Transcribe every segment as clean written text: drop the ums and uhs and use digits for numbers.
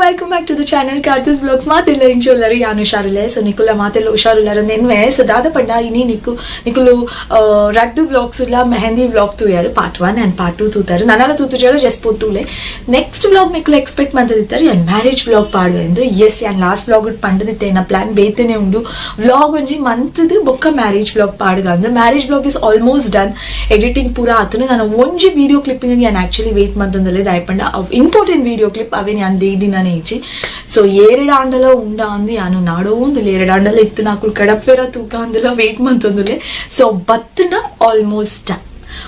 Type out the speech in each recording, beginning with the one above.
Welcome back to the channel Karthis vlogs. ಮಾತೆಲ್ಲ ಇಂಚೊಲ್ಲರು ಯಾನು ಹುಷಾರುಲ್ಲೆ. ಸೊ ನಿಕುಲ ಮಾತೆಲ್ಲ ಹುಷಾರುಲ್ಲಾರ ನೆನ್ವೆ. ಸೊ ದಾದ ಪಂಡ ಇನಿ ನಿಕ್ಕು ನಿಕುಲು ರಡ್ಡು ವ್ಲಾಗ್ಸ್ ಇಲ್ಲ ಮೆಹಂದಿ ವ್ಲಾಗ್ ತೂಯಾರು, part 1 and part 2 ತೂತಾರು. ನನ್ನಲ್ಲ ತೂತುಜಾರು ಜಸ್ಟ್ ಪೊತ್ತುಲೆ. ನೆಕ್ಸ್ಟ್ ವ್ಲಾಗ್ ನಿಕುಲು ಎಕ್ಸ್ಪೆಕ್ಟ್ ಮಂತದಿತ್ತಾರೆ ಯಾನ್ ಮ್ಯಾರೇಜ್ ವ್ಲಾಗ್ ಪಾಡುವೆ ಎಂದು. ಎಸ್, ಯಾನ್ ಲಾಸ್ಟ್ ವ್ಲಾಗ್ ಪಂಡದಿತ್ತೆ, ಎನ್ನ ಪ್ಲಾನ್ ಬೇತನೆ ಉಂಡು, ವ್ಲಾಗ್ ಒಂಜಿ ಮಂತದು ಬೊಕ್ಕ ಮ್ಯಾರೇಜ್ ವ್ಲಾಗ್ ಪಾಡುಗ ಅಂದ್. Marriage vlog is almost done, editing ಪೂರ ಆತನು. ನಾನು ಒಂಜಿ ವಿಡಿಯೋ ಕ್ಲಿಪ್ಪಿಂಗ್ ಯಾನ್ ಆಕ್ಚುಲಿ ವೇಟ್ ಮಂತೊಂದುಲ್ಲೆ. ದಾಯೆ ಪಂಡ important video clip ಅವೇನ್ ಯಾನ್ ದಿನನೇ ಇಜ್ಜಿ. ಸೊ ಏರೆಡ್ ಆಂಡಲ ಉಂಡ ಅಂದು ಯಾನು ನಾಡೋಂದುಲ್ಲೆ. ಏರೆಡ್ ಆಂಡಲ ಇತ್ತು ನಾಕುಲು ಕಡಪೇರ ತೂಕ ಅಂದಲ ವೇಟ್ ಮಂತೊಂದುಲ್ಲೆ. ಸೊ ಬತ್ತುಂಡ ಆಲ್ಮೋಸ್ಟ್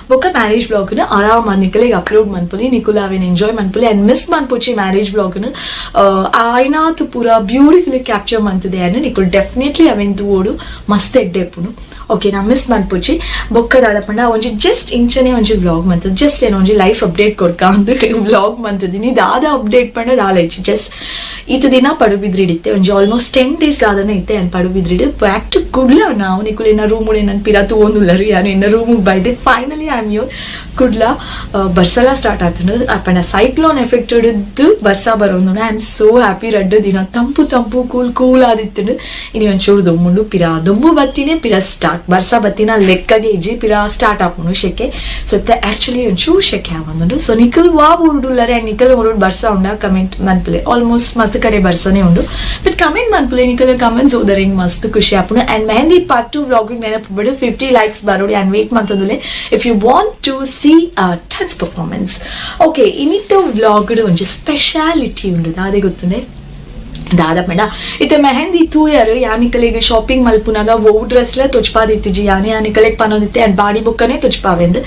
ಬೊಕ್ಕ ಮ್ಯಾರೇಜ್ ವ್ಲಾಗ್ನ ಆರಾಮ ನಿಕಲೆಗ್ ಅಪ್ಲೋಡ್ ಮನ್ಪುಲಿ, ನಿಕುಲು ಅವೇನ್ ಎಂಜಾಯ್ ಮನ್ಪುಲಿ ಅಂಡ್ ಮಿಸ್ ಮನ್ಪೊಚ್ಚಿ. ಮ್ಯಾರೇಜ್ ವ್ಲಾಗ್ನ ಆಯ್ನಾತ್ ಪೂರ ಬ್ಯೂಟಿಫುಲಿ ಕ್ಯಾಪ್ಚರ್ ಮಂತದೆ ಅನ್ನು ನಿಕುಲು ಡೆಫಿನೆಟ್ಲಿ ಅವೇನ್ ತೂವೊಡು, ಮಸ್ತ್ ಎಡ್ಡೆ ಇಪ್ಪುನು. ಓಕೆ, ನಾ ಮಿಸ್ ಮನ್ಪೊಚ್ಚಿ. ಬೊಕ್ಕ ದಾದ ಪಂಡ ಒಂಜಿ ಜಸ್ಟ್ ಇಂಚನೆ ಒಂಜಿ ವ್ಲಾಗ್ ಮಂತದ, ಜಸ್ಟ್ ಏನೋ ಒಂಜಿ ಲೈಫ್ ಅಪ್ಡೇಟ್ ಕೊರ್ಕ ಅಂದ್ ವ್ಲಾಗ್ ಮಂತದಿನಿ. ದಾದ ಅಪ್ಡೇಟ್ ಪಂಡ ದಾಲ ಇಜ್ಜಿ. ಜಸ್ಟ್ ಈತ ದಿನ ಪಡುಬಿದ್ರಿಡಿತ್ತೆ, ಒಂಜಿ ಆಲ್ಮೋಸ್ಟ್ 10 ಡೇಸ್ ದಾದನ ಇತ್ತೆ ಅನ್ ಪಡುಬಿದ್ರಿಡ್ ಬ್ಯಾಕ್ ಟು ಕುಡ್ಲ. ನಾವು ನಿಕುಲು ಎನ್ನ ರೂಮ್ ನನ್ ಪಿರ ತೂವೊಂದುಲ್ಲರು. ಯಾನು ಎನ್ನ ರೂಮ್ ಬೈದೆ. Finally I am here Kudla. ಬರ್ಸಲ start ಆತಂಡು ಅಪ್ಪಣ cyclone effect ಹಿಡಿದು ಬರ್ಸ ಬರೋದು. I am so happy. ರಡ್ಡು ದಿನ ತಂಪು ತಂಪು ಕೂಲ್ ಕೂಲ್ ಆದಿತ್ತು. ಇನಿ ಒಂಚೂರು ದೊಮ್ಮುಂಡು. ಪಿರ ದೊಂಬು ಬತ್ತಿನೇ ಪಿರ ಸ್ಟಾರ್ಟ್. ಬರ್ಸ ಬತ್ತಿನ ಲೆಕ್ಕಗೆ ಇಜ್ಜಿ, ಪಿರ ಸ್ಟಾರ್ಟ್ ಆಪುಂಡು ಶೆಕೆ. ಸೊ ಆಕ್ಚುಲಿ ಒಂಚೂರು ಶೆಕೆ ಆವೊಂದುಂಡು. ಸೊ ನಿಕಲ್ ವಾ ಊರುಡುಲ್ಲರೆ ಅಂಡ್ ನಿಕಲ್ ಊರುಡು ಬರ್ಸ ಉಂಡ ಕಮೆಂಟ್ ಮನ್ಪುಲೆ. ಆಲ್ಮೋಸ್ಟ್ ಮಸ್ತ್ ಕಡೆ ಬರ್ಸನೆ ಉಂಡು, ಬಟ್ ಕಮೆಂಟ್ ಮನ್ಪುಲೆ. ನಿಕಲ್ ಕಮೆಂಟ್ಸ್ ಓದರೆ ಹಿಂಗ್ ಮಸ್ತ್ ಖುಷಿ ಆಪುಂಡು. And mehndi part 2 vlog ನೆನಪು 50 ಲೈಕ್ಸ್ ಬರೋಡಿ ಅಂಡ್ ವೇಟ್ ಮಂತೊಂದುಲ್ಲೆ if you want to see dance performance. Okay, ಇನ್ನಿತ್ತ vlog ಒಂಜಿ ಸ್ಪೆಷಾಲಿಟಿ ಉಂಡು. ದಾದೆ ಗೊತ್ತುಂಡೆ? ದಾದ ಪಂಡ ಇತ್ತೆ ಮೆಹಂದಿ ತೂಯರ್, ಯಾನಿಕಲೆಗ್ ಶಾಪಿಂಗ್ ಮಲ್ಪುನಾಗ ಓ ಡ್ರೆಸ್ ಲ ತೊಚ್ಪಾದಿತ್ತಿಜಿ. ಯಾನೆ ಯಾನಿಕಲೆಗ್ ಪನೊಂದಿತ್ತೆ ಅಂಡ್ ಬಾಡಿ ಬೊಕ್ಕನೆ ತೊಚ್ಪಾವೆಂದು.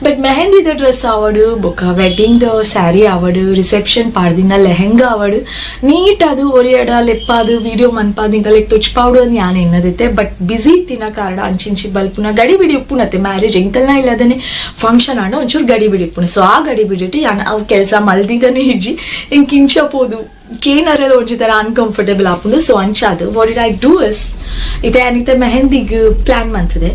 ಬಟ್ ಮೆಹಂದಿದ ಡ್ರೆಸ್ ಆವಡು, ಬೊಕ್ಕ ವೆಡ್ಡಿಂಗ್ the sari ಆವಡು, reception ಪಾಡ್ದಿನ ಲೆಹೆಂಗಾ ಆವಡು, ನೀಟ್ ಅದು ಒರಿಯಡ ಲೆಪ್ಪಾದು ವಿಡಿಯೋ ಮನ್ಪಾದ್ ನಿಕಲೆಗ್ ತೊಚ್ಪಾವಡು ಅಂತ ಯಾನ್ ಎನ್ನದಿತ್ತೆ. ಬಟ್ ಬಿಸಿ ಇತ್ತಿನ ಕಾರಣ ಅಂಚಿಂಚಿ ಬಲ್ಪುನ ಗಡಿ ಬಿಡಿ ಉಪ್ಪುನತ್ತೆ. ಮ್ಯಾರೇಜ್ ಎಂಕಲ್ನ ಇಲ್ಲದನೆ ಫಂಕ್ಷನ್ ಆಂಡ ಒಂಚೂರು ಗಡಿ ಬಿಡಿ ಉಪ್ಪುನು. ಸೊ ಆ ಗಡಿ ಬಿಡಿಟ್ಟು ಯಾನ್ ಅವು ಕೆಲಸ ಮಲ್ದಿದನೆ ಇಜ್ಜಿ. ಇಂಕ್ ಇಂಚ ಪೋದು ಕೇನರೆಲ್ಲ ಒಂಜಿ ತರ ಅನ್ಕಂಫರ್ಟೇಬಲ್ ಆಪುಂಡು. ಸೊ ಅಂಚಾದ್ what did I do is ಇತ್ತೆ ಅನಿತೆ ಮೆಹಂದಿಗ್ ಪ್ಲಾನ್ ಮಂತದೆ,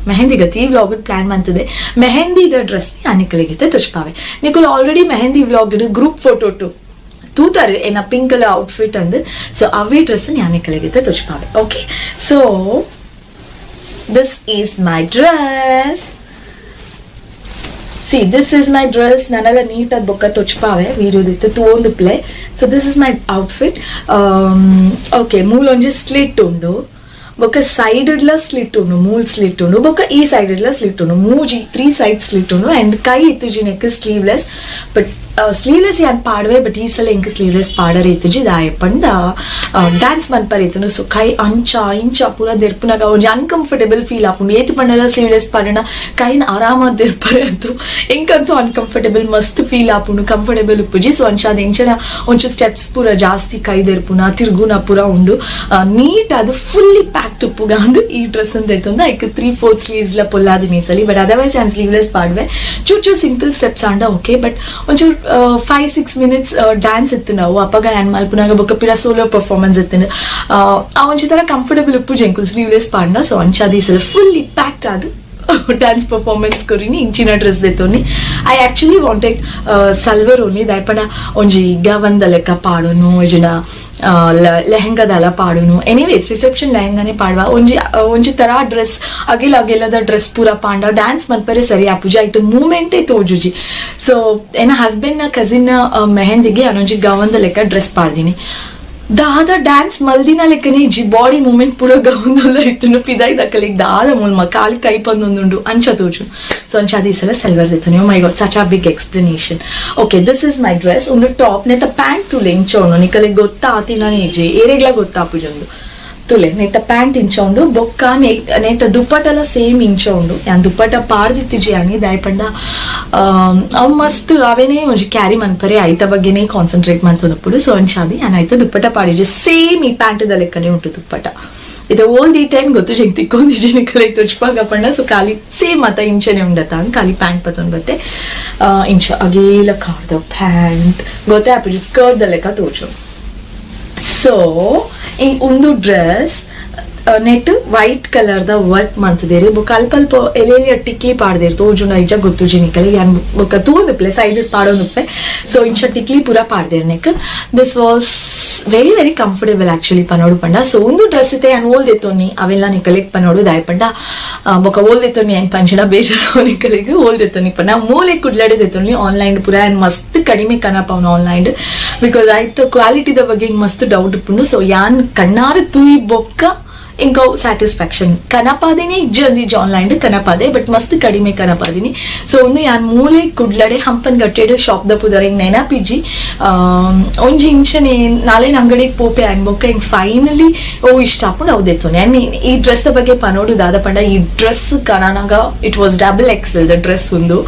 ಮೆಹಂದಿ ಗತಿ ವ್ಲಾಗ್ ಪ್ಲಾನ್ ಮಂತದೆ. ಮೆಹಂದಿದ ಡ್ರೆಸ್ ಅನಿಕಲಿಗಿತ್ತೆ ತುಷ್ಪಾವೆ. ನಿಕುಲು already mehndi vlog group photo to ತೂತಾರೆ ಏನ pink colour outfit ಅಂದ್. ಸೊ ಅವೇ dress ಯಾನಿಕಲಿಗಿತ್ತೆ ತುಷ್ಪಾವೆ. Okay, so this is my dress. See, this is my dress. ನಾನೆಲ್ಲ ನೀಟಾಗಿ ಬೊಕ್ಕ ತೊಚ್ಪಾವೆ ವೀಡಿಯೋದಿತ್ತು ತೂವೊಂದು play. So this is my outfit. Okay, ಮೂಲೊಂಜಿ slit ಉಂಡು, ಬೊಕ್ಕ ಸೈಡ್ ಡ್ಲ ಸ್ಲಿಟ್ ಉಂಡು, ಮೂಲ್ ಸ್ಲಿಟ್ ಉಂಡು, ಬೊಕ್ಕ ಈ ಸೈಡ್ ಡ್ಲ ಸ್ಲಿಟ್ ಉಂಡು. ಮೂಜಿ three side slit ಉಂಡು. ಅಂಡ್ ಕೈ ಇತ್ತುಜಿ neck sleeveless. But sleeveless ಯಾನ್ ಪಾಡುವೆ, ಬಟ್ ಈ ಸಲ ಎಂಕ್ ಸ್ಲೀವ್ಲೆಸ್ ಪಾಡರೆ ಇತ್ತುಜಿ. ದಾಯೆ ಪಂಡ ಡ್ಯಾನ್ಸ್ ಮನ್ಪರೆ ಇತ್ತುಂಡು. ಸೊ ಕೈ ಅಂಚ ಇಂಚ ಪೂರ ದೆರ್ಪುನಾಗ ಒಂಜಿ ಅನ್ಕಂಫರ್ಟೇಬಲ್ ಫೀಲ್ ಆಪುಂಡು. ಏತ್ ಪಂಡಲ ಸ್ಲೀವ್ಲೆಸ್ ಪಾಡಣ ಕೈನ್ ಆರಾಮ ದೆರ್ಪರೆ ಅಂತೂ ಎಂಕಂತೂ ಅನ್ಕಂಫರ್ಟೇಬಲ್ ಮಸ್ತ್ ಫೀಲ್ ಆಪುಂಡು, ಕಂಫರ್ಟೇಬಲ್ ಉಪ್ಪುಜಿ. ಸೊ ಅಂಚ ಅದ್ ಎಂಚನ ಒಂಚು ಸ್ಟೆಪ್ಸ್ ಪೂರ ಜಾಸ್ತಿ ಕೈ ದೆರ್ಪುನ ತಿರ್ಗುನ ಪೂರ ಉಂಡು. ನೀಟ್ ಅದು ಫುಲ್ಲಿ ಪ್ಯಾಕ್ಡ್ ಉಪ್ಪುಗ ಅಂದು ಈ ಡ್ರೆಸ್ ಅಂತ ಇತ್ತಂದು ಐಕ್ 3/4 ಸ್ಲೀವ್ಸ್ ಲ ಪೊಲ್ಲಾದಿನಿ ಈ ಸಲಿ. ಬಟ್ ಅದರ್ವೈಸ್ ಯಾನ್ ಸ್ಲೀವ್ಲೆಸ್ ಪಾಡುವೆ. ಚೂರ್ ಚೂರ್ ಸಿಂಪಲ್ ಸ್ಟೆಪ್ಸ್ ಆಂಡ ಓಕೆ, ಬಟ್ ಒಂಚೂರು 5-6 ಮಿನಿಟ್ಸ್ ಡ್ಯಾನ್ಸ್ ಇತ್ತು ನಾವು ಅಪ್ಪಗ ಯಾನ್ ಮಲ್ಪುನಾಗ ಬೊಕ್ಕ ಪಿರ ಸೋಲೋ ಪರ್ಫಾರ್ಮೆನ್ಸ್ ಇತ್ತು. ಆ ಒಂಜಿ ತರ ಕಂಫರ್ಟೇಬಲ್ ಉಪ್ಪು ಜಂಕುಲ್ ಸ್ಲೀವ್ಲೆಸ್ ಪಾಡ್ನ. ಸೊ ಅಂಚಾದ ಈ ಸಲ ಫುಲ್ಲಿ ಪ್ಯಾಕ್ಡ್ ಅದು ಡ್ಯಾನ್ಸ್ ಪರ್ಫಾರ್ಮೆನ್ಸ್ ಕೊರಿನಿ ಇಂಚಿನ ಡ್ರೆಸ್ ದೆತ್ತೊನಿ. I actually wanted salwar only. ದಾಯಪಂಡ ಒಂಜಿ ಗವಂದ ಲೆಕ್ಕ ಪಾಡುನು, ಇಜಿನ ಲೆಹಂಗಾದಲ ಪಾಡುನು. Anyways reception ಲೆಹಂಗಾನೆ ಪಾಡುವ. ಒಂಜಿ ಒಂಜಿ ತರ ಡ್ರೆಸ್ ಅಗಿಲ ಅಗಿಲದ ಡ್ರೆಸ್ ಪೂರ ಪಾಂಡ ಡ್ಯಾನ್ಸ್ ಮನ್ಪರೆ ಸರಿ ಆಪುಜಿ, ಐಟ್ ಮೂಮೆಂಟೇ ತೋಜುಜಿ. ಸೊ ಎನ್ನ ಹಸ್ಬೆಂಡ್ ನ ಕಸಿನ್ ಮೆಹಂದಿಗೆ ಅನೊಂಜಿ ಗವಂದ ಲೆಕ್ಕ ಡ್ರೆಸ್ ಪಾಡ್ದಿನಿ. ದಾದ ಡ್ಯಾನ್ಸ್ ಮಲ್ದಿನ ಲೆಕ್ಕನೆ G, body movement ಪೂರ ಗೌಂದೊಲ್ಲ ಇತ್ತು. ಪಿದಾಯಿ ದಕ್ಕಲಿಗೆ ದಾದ ಮುಲ್ಮ ಕಾಲಿ ಕೈ ಪಂದೊಂದುಂಡು ಅಂಚ ತೋಜು. ಸೊ ಅಂಚ ಈ ಸಲ salwar ದೆತ್ತುನಿ. My God, such a big explanation. Okay, this is my dress. ಒಂದು ಟಾಪ್ ನೆತ್ತ ಪ್ಯಾಂಟ್ ತುಲೆ ಇಂಚ ಉಂಡು. ನಿಕಲಿಗೆ ಗೊತ್ತಾತಿನ ಇಜ್ಜಿ, ಏರೆಗ್ಲ ಗೊತ್ತಾಪುಜೊಂದು. ತುಲೆ, ನೇತ ಪ್ಯಾಂಟ್ ಇಂಚ ಉಂಡು. ಬೊಕ್ಕ ನೇತ ದುಪ್ಪಟಲ ಸೇಮ್ ಇಂಚ ಉಂಡು. ಯಾನ್ ದುಪ್ಪಟ ಪಾಡ್ದಿತ್ತಿಜಿ ಯಾನಿ. ದಾಯಪಂಡ ಅವು ಮಸ್ತ್ ಅವೇನೇ ಒಂಜಿ ಕ್ಯಾರಿ ಮನ್ಪರೆ ಐತ ಬಗ್ಗೆನೇ ಕಾನ್ಸಂಟ್ರೇಟ್ ಮಾಡ್ತದప్పుడు. ಸೊ ಅಂಚಾದಿ ಯಾನ್ ಐತ ದುಪ್ಪಟ ಪಾಡಿಜಿ. ಸೇಮ್ ಈ ಪ್ಯಾಂಟ್ ದ ಲೆಕ್ಕನೆ ಉಂಟು ದುಪ್ಪಟ. ಇದು ಓಲ್ ದೀತೇನ್ ಗೊತ್ತು ಜಂಗ್ ತಿಕ್ಕೊಂದಿಜಿ ನಿಕಲೆ ತುಚ್ಪಾಗ ಪಂಡ. ಸೊ ಖಾಲಿ ಸೇಮ್ ಅತ ಇಂಚನೆ ಉಂಡತ ಖಾಲಿ ಪ್ಯಾಂಟ್ ಪತ್ತೊಂದು ಬತ್ತೆ. ಇಂಚ ಅಗೇಲ ಕಾರ್ದ ಪ್ಯಾಂಟ್ ಗೊತ್ತೇ ಆಪುಜಿ, ಸ್ಕರ್ಟ್ ದ ಲೆಕ್ಕ ತೋಚು. ಸೊ ಈ ಒಂದು ಡ್ರೆಸ್ Net white colour ದ ವರ್ಕ್ ಮಂತದೇರು. ಬೊಕ ಅಲ್ಪ ಅಲ್ಪ ಎಲೆ ಟಿಕ್ಲಿ ಪಾಡ್ದೇರು. ತೋಜುಂಡ ಇಜ್ಜ ಗೊತ್ತುಜಿ ನಿಕಲೆ. ಯಾನ್ ಬೊಕ ತೂವೊಂದುಪ್ಪಲೆ, ಸೈಡ್ ಪಾಡೊಂದುಪ್ಪೆ. ಸೊ ಇಂಚ ಟಿಕ್ಲಿ ಪೂರ ಪಾಡ್ದೇರು neck. This was very very comfortable actually ಪನೋಡು ಪಂಡ. ಸೊ ಒಂದು ಡ್ರೆಸ್ ಇತ್ತೆ ಯಾನ್ ಓಲ್ ದೆತ್ತೊನ್ನಿ ಅವೆಲ್ಲ ನಿಕಲೆಗ್ ಪನೋಡು. ದಾಯೆ ಪಂಡ ಬೊಕ ಓಲ್ ದೆತ್ತೊನ್ನಿ ಏನ್ ಪಂಚಿನ ಬೇಜಾರು ನಿಕಲೆಗ್. ಓಲ್ ದೆತ್ತೊನ್ನಿ ಪಂಡ ಮೂಲೆ ಕುಡ್ಲಡೆ ದೆತ್ತೊನ್ನಿ. ಆನ್ಲೈನ್ ಪೂರ ಯಾನ್ ಮಸ್ತ್ ಕಡಿಮೆ ಕನಪವನ ಆನ್ಲೈನ್, because ಐತ ಕ್ವಾಲಿಟಿದ ಬಗ್ಗೆ ಮಸ್ತ್ ಡೌಟ್ ಉಪ್ಪುಂಡು. ಸೊ ಯಾನ್ ಕಣ್ಣಾರ ತೂಯಿ ಬೊಕ್ಕ ಇಂಕವು ಸ್ಯಾಟಿಸ್ಫ್ಯಾಕ್ಷನ್. ಕನಪಾದಿನಿ ಇಜ್ಜಿ ಆನ್ಲೈನ್ ಕನಪಾದೆ, ಬಟ್ ಮಸ್ತ್ ಕಡಿಮೆ ಕನಪಾದಿನಿ. ಸೊ ಒಂದು ಯಾನ್ ಮೂಲೆ ಕುಡ್ಲಡೆ ಹಂಪನ್ ಗಟ್ಟೆಡ್, ಶಾಪ್ ದ ಪುದರ್ ಇಂಗ್ ನೆನಪಿಜ್ಜಿ. ಒಂಜಿ ಇಂಚನೆ ನಾಲೇನ್ ಅಂಗಡಿಗೆ ಪೋಪೆ ಆನ್. ಬೊಕ್ಕ ಇಂಗ್ ಫೈನಲಿ ಓ ಇಷ್ಟ ಆಪುಂಡು ಅವು ದೆತ್ತೊನೆ. ಈ ಡ್ರೆಸ್ ದ ಬಗ್ಗೆ ಪನೋಡು ದಾದ ಪಂಡ, ಈ ಡ್ರೆಸ್ ಕನಾನಾಗ it was double XL the dress. ಉಂದು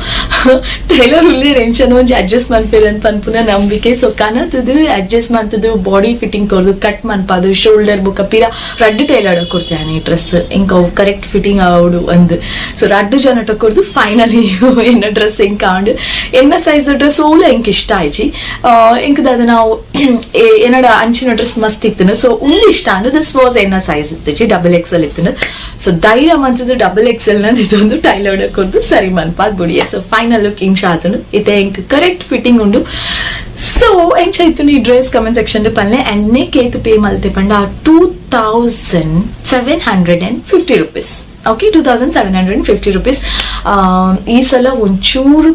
ಟೈಲರ್ ಉಲ್ಲೇರ್ ಎಂಚನ ಒಂಜಿ ಅಡ್ಜಸ್ಟ್ ಮನ್ಪೇರ್ ಅಂತ ಪನ್ಪುನ ನಂಬಿಕೆ. ಸೊ ಕನತದು ಅಡ್ಜಸ್ಟ್ ಮಂತದು ಬಾಡಿ ಫಿಟ್ಟಿಂಗ್ ಕೊರ್ದು ಕಟ್ ಮನ್ಪಾದು ಶೋಲ್ಡರ್ ಬೊಕ್ಕ ಪಿರ ರಡ್ಡ್ ಟೈಲರ್ ಕೊಡ್ತೇನೆ ಈ ಡ್ರೆಸ್. ಇಂಕ ಕರೆಕ್ಟ್ ಫಿಟ್ಟಿಂಗ್ ಆವಡು ಅಂದ್. ಸೊ ರಡ್ಡು ಜನಟ ಕೊರ್ದು ಫೈನಲಿ ಎನ್ನ ಡ್ರೆಸ್ ಇಂಕ ಆಂಡ್. ಎನ್ನ ಸೈಜ್ ಡ್ರೆಸ್ ಓಲ ಇಂಕ ಇಷ್ಟ ಆಯ್ಚಿ. ಇಂಕದಾದ ನಾವು ಏನಡ ಅಂಚಿನ ಡ್ರೆಸ್ ಮಸ್ತ್ ಇತ್ತು. ಸೊ ಉಂದು ಇಷ್ಟ ಅಂದ್. This was ಎನ್ನ ಸೈಜ್ ಇತ್ತು, ಡಬಲ್ ಎಕ್ಸೆಲ್ ಇತ್ತು. ಸೊ ಧೈರ್ಯ ಮಂತದ್ದು ಡಬಲ್ ಎಕ್ಸೆಲ್ ನ ಇದೊಂದು ಟೈಲರ್ ಕೊರ್ದು ಸರಿ ಮನ್ಪಾದ್ ಬುಡಿಯೆ. ಸೊ ಫೈನಲ್ ಲುಕ್ ಇಂಚ ಆತನು. ಇತ್ತೆ ಇಂಕ್ ಕರೆಕ್ಟ್ ಫಿಟ್ಟಿಂಗ್ ಉಂಡು. ಸೊ ಎಂಚ ಇತ್ತು ಈ ಡ್ರೆಸ್ ಕಮೆಂಟ್ ಸೆಕ್ಷನ್ ಪನ್ಲೆ. ಅಂಡ್ ನೆಕ್ ಏತು ಪೇ ಮಲ್ತೆ ಪಂಡ ₹2750, okay, ₹2750. ಈ ಸಲ ಒಂಚೂರು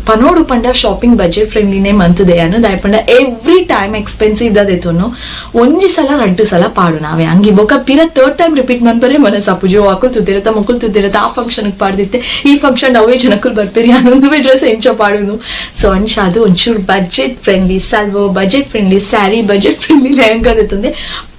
ಪನೋಡು ಪಂಡ ಶಾಪಿಂಗ್ ಬಜೆಟ್ ಫ್ರೆಂಡ್ಲಿನೇ ಮಂತದೆ ಅನ್ನು. ದಾಯ ಪಂಡ ಎವ್ರಿ ಟೈಮ್ ಎಕ್ಸ್ಪೆನ್ಸಿವ್ ದೆತ್ತೊನ್ನು ಒಂಜಿ ಸಲ ರಡ್ಡು ಸಲ ಪಾಡು ನಾವೇ ಅಂಗಿ ಬೊಕ ಪಿರ ಥರ್ಡ್ ಟೈಮ್ ರಿಪೀಟ್ ಮನ್ಪರೆ ಮನಸ್ಸು ಅಪ್ಪುಜಿ. ಅಕುಲ್ ತುದ್ದಿರತ್ತ ಮೊಕುಲ್ ತುದ್ದಿರತ್ತ, ಆ ಫಂಕ್ಷನ್ ಪಾಡ್ದಿತ್ತೆ, ಈ ಫಂಕ್ಷನ್ ಅವೇ ಜನಕ್ಕುಲ್ ಬರ್ಪೇರಿ, ಅನ್ನೊಂದು ಡ್ರೆಸ್ ಎಂಚ ಪಾಡುನು? ಸೊ ಅಂಚ ಅದು ಒಂಚೂರು budget friendly salwar, budget friendly sari, budget friendly lehenga ದೆತ್ತೊಂದೆ.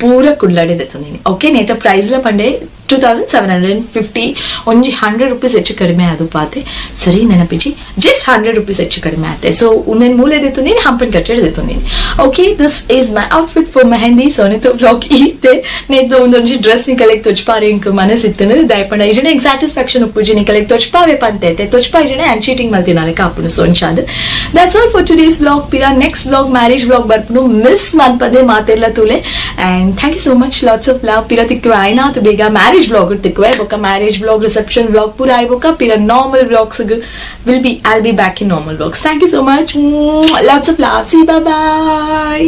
ಪೂರ ಕುಡ್ಲಾಡೆ ದೆತ್ತೊಂದಿನಿ, ಓಕೆ. ನೇತ ಪ್ರೈಸ್ ಲ ಪಂಡೆ 2750. ಒಂಜಿ ₹100 ಹೆಚ್ಚು ಕಡಿಮೆ ಅದು ಪಾತೆ ಸರಿ ನೆನಪಿಜಿ. ಜಸ್ಟ್ ₹100 ಹೆಚ್ಚು ಕಡಿಮೆ ಆತೆ. ಸೊ ಉಂದೆನ್ ಮೂಲೆ ದೆತ್ತೊಂದಿನಿ, ಹಂಪನ್ ಕಟ್ಟೆಡ್ ದೆತ್ತೊಂದಿನಿ. Okay, this is my outfit for mehndi. So ನೆತ ವ್ಲಾಗ್ ಈತೆ. ನೇತು ಒಂದೊಂಜಿ ಡ್ರೆಸ್ ನಿಕಲೆಗ್ ತೊಚ್ಪಾರೆ ಇಂಕ್ ಮನಸ್ಸಿತ್ತನು. ದಯಪಂಡ ಇಜನೆ ಎಂಕ್ ಸ್ಯಾಟಿಸ್ಫ್ಯಾಕ್ಷನ್ ಉಪ್ಪುಜಿ ನಿಕಲೆಗ್ ತೊಚ್ಪಾವೆ ಪಂತೆ. ತೊಚ್ಪಾ ಇಜನೆ ಆ್ಯಂಡ್ ಚೀಟಿಂಗ್ ಮಲ್ತಿನಾಲೆ ಕಾಪುನು. ಸೊ ಅಂಚಾದ್ that's all for today's vlog. ಪಿರ ನೆಕ್ಸ್ಟ್ ವ್ಲಾಗ್ ಮ್ಯಾರೇಜ್ ವ್ಲಾಗ್ ಬರ್ಪುನು, ಮಿಸ್ ಮನ್ಪದೆ ಮಾತೆಲ್ಲ ತೂಲೆ. And thank you so much, lots of love. ಪಿರ ತಿಕ್ಕುವೆ ಆಯ್ನಾತ್ ಬೇಗ ಮ್ಯಾರೇಜ್ ವ್ಲಾಗ್ ತಿಕ್ಕುವೆ. ಬೊಕ್ಕ ಮ್ಯಾರೇಜ್ ವ್ಲಾಗ್, ರಿಸೆಪ್ಷನ್ ವ್ಲಾಗ್ ಪೂರ ಆಯ್ ಬೊಕ್ಕ ಪಿರ normal vlogs will be I'll be back in normal vlogs. Thank you so much, lots of love, see, bye bye.